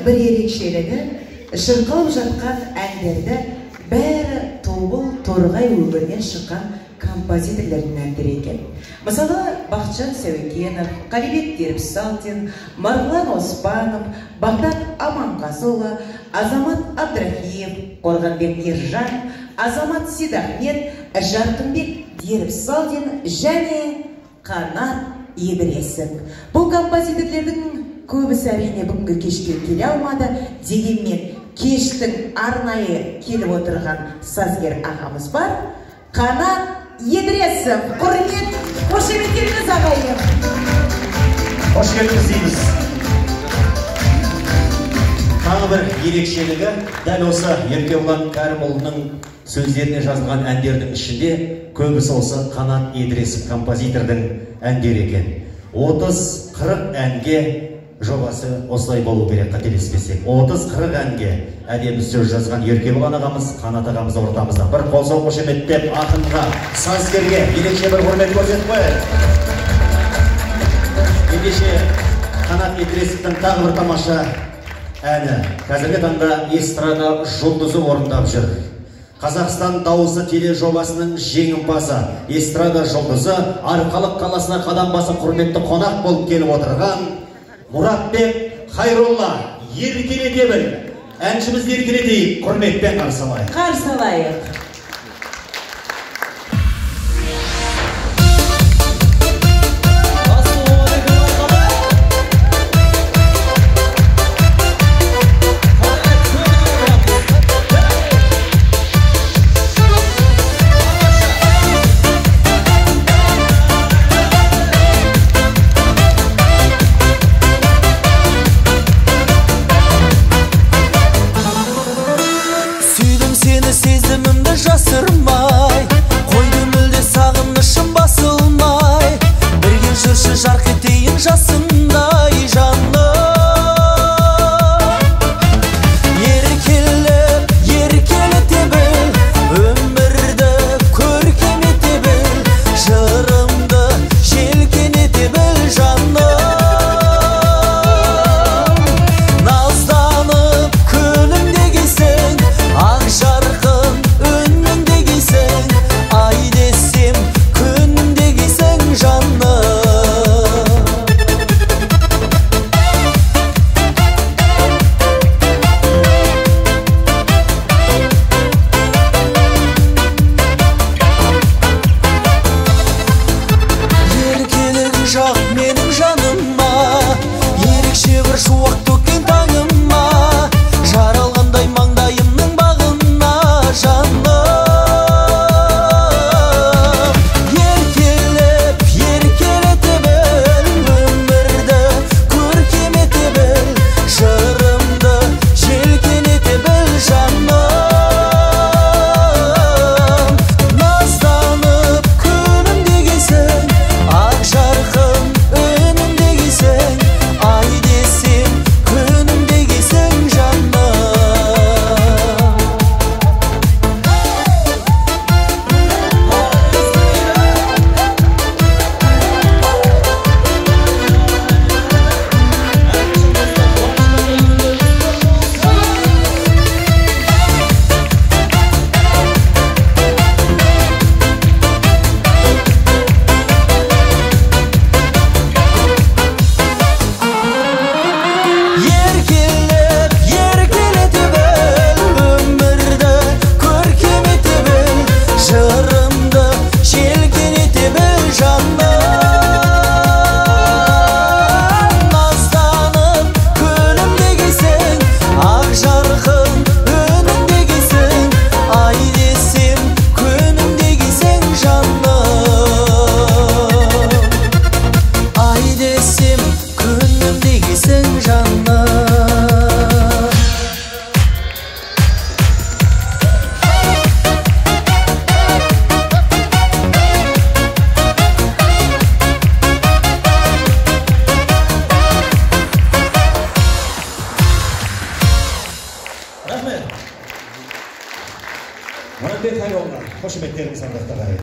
бір ерекшелігі, шырқалып жатқан әндерді бәрі Тобыл, Торғай өңірінен шыққан композиторлердің әндері екен. Мысалы, Бақытжан Сәуекенов, Қалибек Дербісалдин, Марғұлан Оспанов, Бағдат Аманғазыұлы, Азамат Абдрахиев, Қорғанбек Ержан, Азамат Сейдахмет, Жарқынбек Дербісалдин және Қанат Едіресов. Бұл композиторлердің көбісі әрине бүгінгі кешке келе алмады, дегенмен кештің арнайы келіп отырған сазгер ағамыз бар. Қанат Едіресов. Құрмет, қошеметтеріңіз ағайын. Қош келдіңіз дейміз. Тағы бір ерекшелігі, дәл осы Еркебұлан Кәрімұлының сөздеріне жазылған әндердің ішінде көбісі осы Қанат Едіресов композитордың әндері екен. 30-40 әнге жобасы осылай болу керек, қателеспесек. 30-40 әнге әдемі сөз жазған Еркебұлан ағамыз, Қанат ағамыз ортамызда. Бір қол соғып қошеметтеп ақынға, сазгерге ерекше бір құрмет көрсетіп қояйық. Ендеше Қанат Едіресовтің тағы бір тамаша әні қазіргі таңда эстрада жұлдызы орындап жүр. Қазақстан дауысы тележобасының жеңімпазы, эстрада жұлдызы, Арқалық қаласына қадам басып құрметті қонақ болып келіп отырған Мұратбек Хайролла. Еркелете біл. Әншімізді еркелетейік, құрметпен қарсы алайық. Қарсы алайық. Рахмет. Мұратбек Хайролла, қошеметтеріңіз ардақты ағайын.